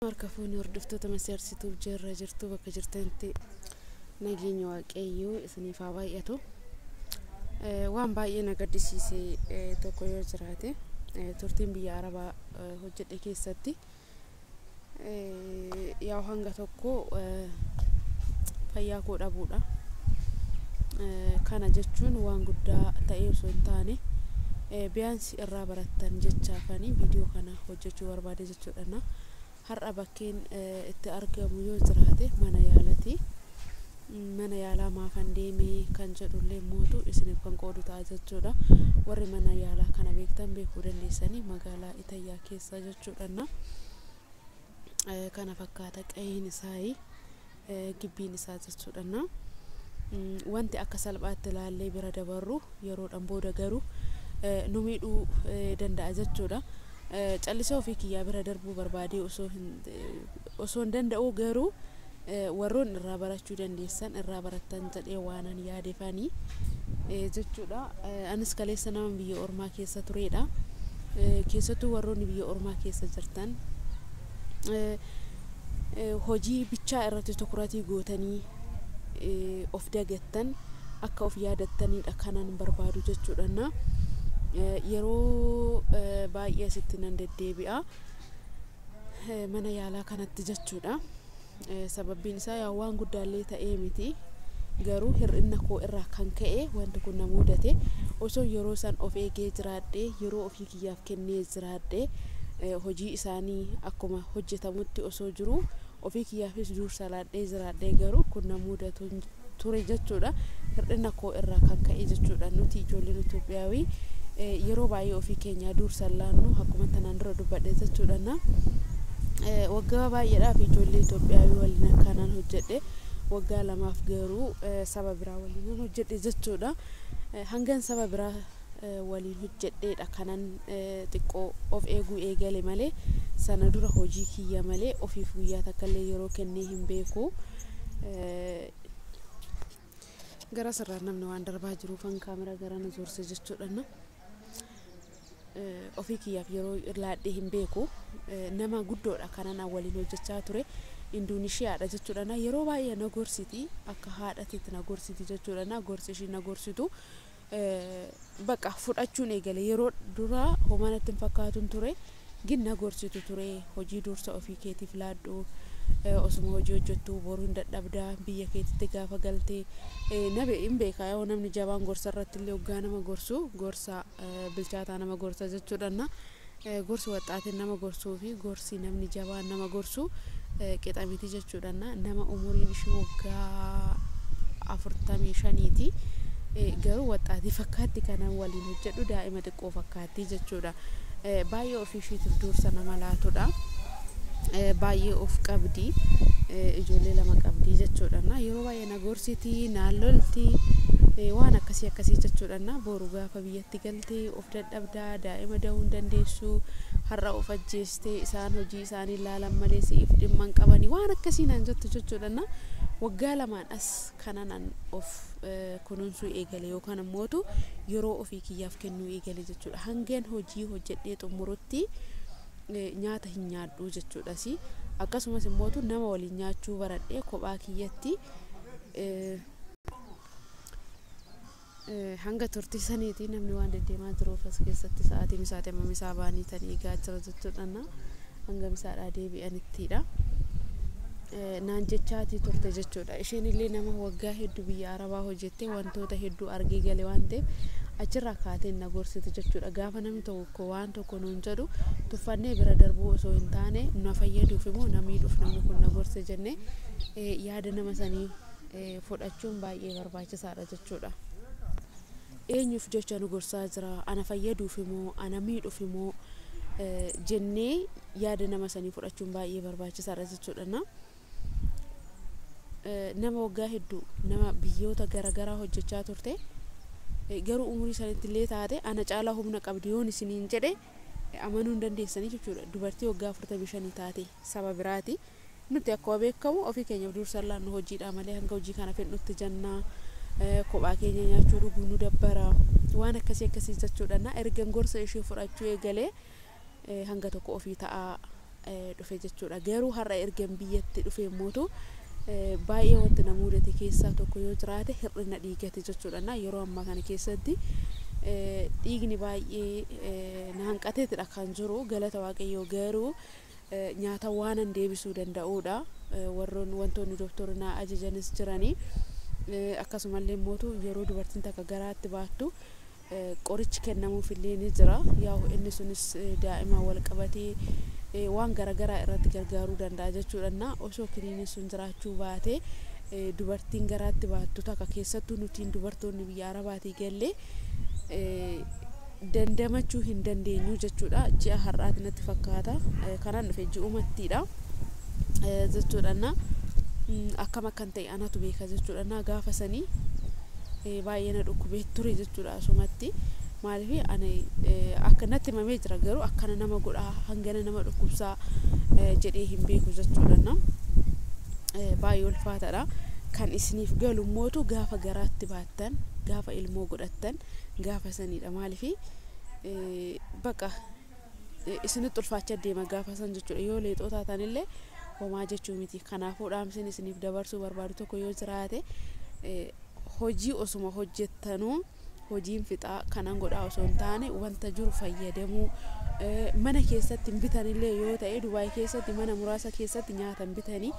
Harka fuunee hordoftoota maseersituuf jirra jirtu bakka jirtanitti nageenya waaqayyoo isiniif haa baay'atu. Waan baay'ee na gaddisiise tokko yoo jiraate, turtiin biyya arabaa hojjedhe keessatti yaa hanga tokko fayyaa koo dhabuudha. Kana jechuun waan guddaa ta'ee osoo hin taane, biyaansi irraa barattan jechaafanii viidiyoo kana hojjechuu barbaade jechuudha. Har'a bakkeen itti argamu yoo jiraate mana yaalati. Mana yaalaa maafan deemee kan jedhullee mootu isiniif kan qoodu ta'a jechuudha. Warri mana yaalaa kana beektan beekuu dandeessanii, magaalaa Itayyaa keessa jechuudha. Kana fakkaata qe'een isaa, gibbiin isaa jechuudha. Wanti akka salphaatti ilaallee bira dabarru yeroodhaan booda garuu nu miidhuu danda'a jechuudha. Callisee ofii kiyyaa bira darbuu barbaadee osoo hin danda'u, garuu warroon irraa barachuu dandeessan irraa barattan jedhee waanan yaadefanii jechuudha. Anis kaleessa nama biyya ormaa keessa turedha. Keessattuu warroonni biyya ormaa keessa jirtan hojii bichaa irratti tukuratii gootanii of dagattan akka of yaadattanidha kanan barbaadu jechuudha. Yeroo baay'ee asitti nan deddeebi'a mana yaalaa kanatti jechuudha. Sababbiin isaa yaa waan guddaallee ta'ee miti, garuu hir'ina koo irraa kan ka'e wanti kun na mudate. Osoo yeroo san of eegee jiraadhee, yeroo ofii kiyyaaf kennee jiraadhee, hojii isaanii akkuma hojjetamutti osoo jiru ofii kiyyaafis dursa laadhee jiraadhee, garuu kun na mudatu ture jechuudha. Hir'ina koo irraa kan ka'e jechuudha. Nuti ijoolleen Itoophiyaawii yeroo baay'ee ofii keenyaa dursa laannu, akkuma tanaan dura dubbadhe jechuudha. Waggaa baay'eedhaaf ijoollee Itoophiyaawii waliin akkanaan hojjedhe, waggaa 2f garuu saba biraa waliin hojjedhe jechuudha. Hangan saba biraa waliin hojjedheedha kanan xiqqoo of eeguu eegale malee, sana dura hojii kiyya malee ofiif guyyaa takkallee yeroo kennee hin beeku. Gara sirraan namni waan darbaa jiruufan kaamera gara na zoorse jechuudha. Ofii kiyyaaf yeroo laadhee hin beeku. Nama guddoodha kanan waliin hojjechaa ture. Induunishiyaadha jechuudha. Yeroo baay'ee na gorsiti, akka haadhatiitti na gorsiti jechuudha. Gorsi ishii na gorsitu bakka fudhachuun eegale. Yeroo duraa homaa natti hin fakkaatuun ture. Gin na gorsitu ture, hojii dursa ofii keetiif laadhu, osuma hojii hojjettu boruu hin dadhabdaa biyya keetitti gaafa galtee. Na hin beekaa, yoo namni jabaan gorsa irratti illee hoggaa nama gorsu gorsa bilchaataa nama gorsa jechuudha. Gorsi waxxaatiin nama gorsuu fi gorsi namni jabaan nama gorsu qixa miti jechuudha. Nama umuriin ishii waggaa 45ti. Garuu waxxaatii fakkaatti kanan waliin hojjedhu, daa'ima xiqqoo fakkaatti jechuudha. Baay'ee ofii ishiitiif dursa nama laatudha. Baay'ee of qabdi. Ijoollee 2 qabdi jechuudha. Yeroo baay'ee na gorsiti, na lolti, waan akkasii akkasii jechuudha. Boru gaafa biyyatti galtee of dadhabdaa, daa'ima da'uu hin dandeessu, har'a of ajjeestee, isaan hojii isaanii ilaalan malee si'iif dhimma hin qabanii, waan akkasii naan jettu jechuudha. Waggaa 2n as kanan of kunuunsuu eegale yookaan ammootu yeroo ofii kiyyaaf kennuu eegale jechuudha. Hangan hojii hojjedhee xumurutti nyaata hin nyaadhu jechuudhas. Akkasumas immootu nama waliin nyaachuu baradhee kophaa kiyyatti hanga turtii saniiti namni waan deddeemaa jiruuf as keessatti sa'aatii misaati amma misaa ba'anii tan eegaa jira jechuudha. Hanga misaadhaa deebi'anittidha. Naan jechaatii turte jechuudha. Isheen illee nama waggaa hedduu biyya arabaa hojjettee wantoota hedduu argee gale waan ta'eef achirraa kaateen na gorsite jechuudha. Gaafa namni tokko waan tokko nuun jedhu tuffannee bira darbuu osoo hin taane, na fayyaduuf immoo na miidhuuf namni kun na gorse jennee yaada nama sanii fudhachuun baay'ee barbaachisaadha jechuudha. Eenyuuf jecha nu gorsaa jira? Ana fayyaduuf immoo ana miidhuuf immoo jennee yaada nama sanii fudhachuun baay'ee barbaachisaadha jechuudha. Nama waggaa hedduu nama biyyoota garaagaraa hojjechaa turte, garuu umurii sanitti illee taate ana caalaa humna qabdi yoon isiniin jedhe amanuu hin dandeessanii jechuudha. Dubartii waggaa 45 taate saba biraati. Nuti akkuma beekamu ofii keenyaaf dursa laannu hojiidha malee, hanga hojii kana fedhutti jennaa, kophaa keenya nyaachuu dhuguu nu dabbara, waan akkasii akkasii jechuudha. Ergan gorsa ishee fudhachuu eegalee hanga tokko ofii ta'aa dhufe jechuudha. Garuu har'a ergan biyyatti dhufe mootu baay'ee wanti na mudate keessaa tokko yoo jiraate hir'ina dhiigati jechuudha. Yeroo ammaa kana keessatti dhiigni baay'ee na hanqateetidha kan jiru, galata Waaqayyoo garuu nyaata waanan deebisuu danda'uudha. Warroon wantoonni doktorri na ajajanis jiranii, akkasumallee mootu yeroo dubartiin takka garaatti baattu qorichi kennamuufillee ni jira. Yaa'u inni sunis daa'ima wal qabatee waan garaagaraa irratti gargaaruu danda'a jechuudha. Osoo kiniiniin sun jiraachuu baate dubartiin garaatti baattu takka, keessattuu nutiin dubartoonni biyya Arabaatii gallee, dandamachuu hin dandeenyu jechuudha. Ji'a har'aati natti fakkaata kanaan dhufe, ji'umattiidha jechuudha. Akkam akkan ta'e anatu beeka jechuudha. Gaafa sanii baay'ee na dhukkubee ture jechuudha asumatti. Maaliif ani akka natti himamee jira, garuu akkana nama godhaa, hangana nama dhukkubsaa jedhee hin beeku jechuudha. Baay'ee ulfaataadha. Kan isiniif galu mootu gaafa garaatti baattan, gaafa ilmoo godhattan, gaafa saniidha. Maaliif bakka isinitti ulfaachaa deema gaafa san jechuudha. Yoo leexoo taatanillee homaa jechuu miti. Kanaafuu dhaamsin isiniif dabarsuu barbaadu tokko yoo jiraate, hojii osuma hojjettanuu hojiin fixaa kanan godhaa osoo hin taane wanta jiru fayyadamuu. Mana keessatti hin bitanillee yoo ta'e, Dubaay keessatti mana muraasa keessatti nyaata hin bitanii,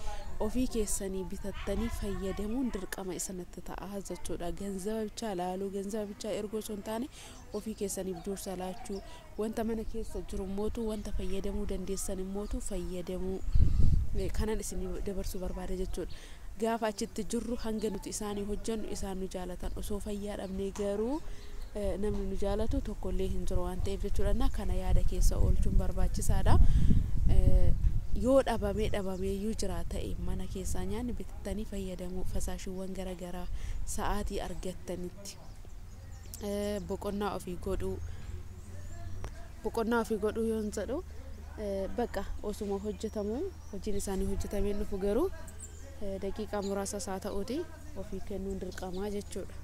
ofii keessanii bitattanii fayyadamuun dirqama isinitti ta'a jechuudha. Ganzaba bichaa laaluu, ganzaba bichaa ergoo osoo hin taane ofii keessaniif dursa laachuu, wanta mana keessa jiru mootu, wanta fayyadamuu dandeessan immootu fayyadamuu kanan isin dabarsuu barbaada jechuudha. Gaafa achitti jirru hanga nuti isaanii hojjennu isaan nu jaalatan, osoo fayyaa dhabnee garuu namni nu jaalatu tokkollee hin jiru waan ta'eef jechuudha. Kana yaada keessa oolchuun barbaachisaadha. Yoo dhabamee dhabameeyyuu jira ta'e, mana keessaa nyaanni bitattanii fayyadamuu, fasaashiiwwan garaagaraa sa'aatii argattanitti boqonnaa ofii godhuu. Boqonnaa ofii godhuu yoon jedhu, bakka osuma hojjetamu hojiin isaanii hojjetamee dhufu, garuu daqiiqaa muraasa isaa ta'uuti ofii kennuun dirqamaa jechuudha.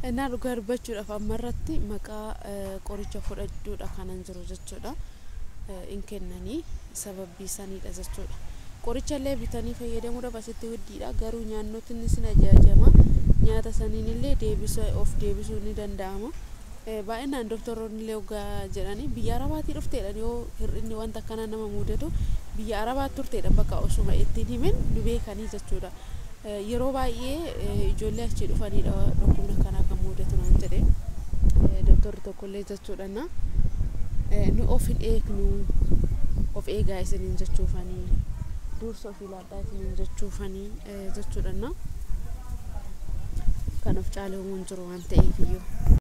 Innaa dhugaa dubbachuudhaaf ammarratti maqaa qoricha fudhachuudha kanan jiru jechuudha. In kennanii sababbii saniidha jechuudha. Qoricha illee bitanii fayyadamuudhaaf asitti widdiidha, garuu nyaannotiin sin ajajama. Nyaata saniin illee deebisuu of deebisuu ni danda'ama. Baay'inaan doktoroonni illee ogaa jedhanii biyya Arabaatii dhufteedha, yoo hir'inni wanta akkanaa nama mudatu biyya Arabaatti turteedha, bakka osuma ittiin himin nu beekanii jechuudha. Yeroo baay'ee ijoollee achii dhufanidha dhukkubni akkanaa kan mudatu naan jedhe doktorri tokkollee jechuudha. Nu of hin eegnu, of eegaa isiniin jechuufanii, dursa ofii laadhaa isiniin jechuufanii jechuudha. Kan of caalee hin jiru waan ta'eef iyyuu.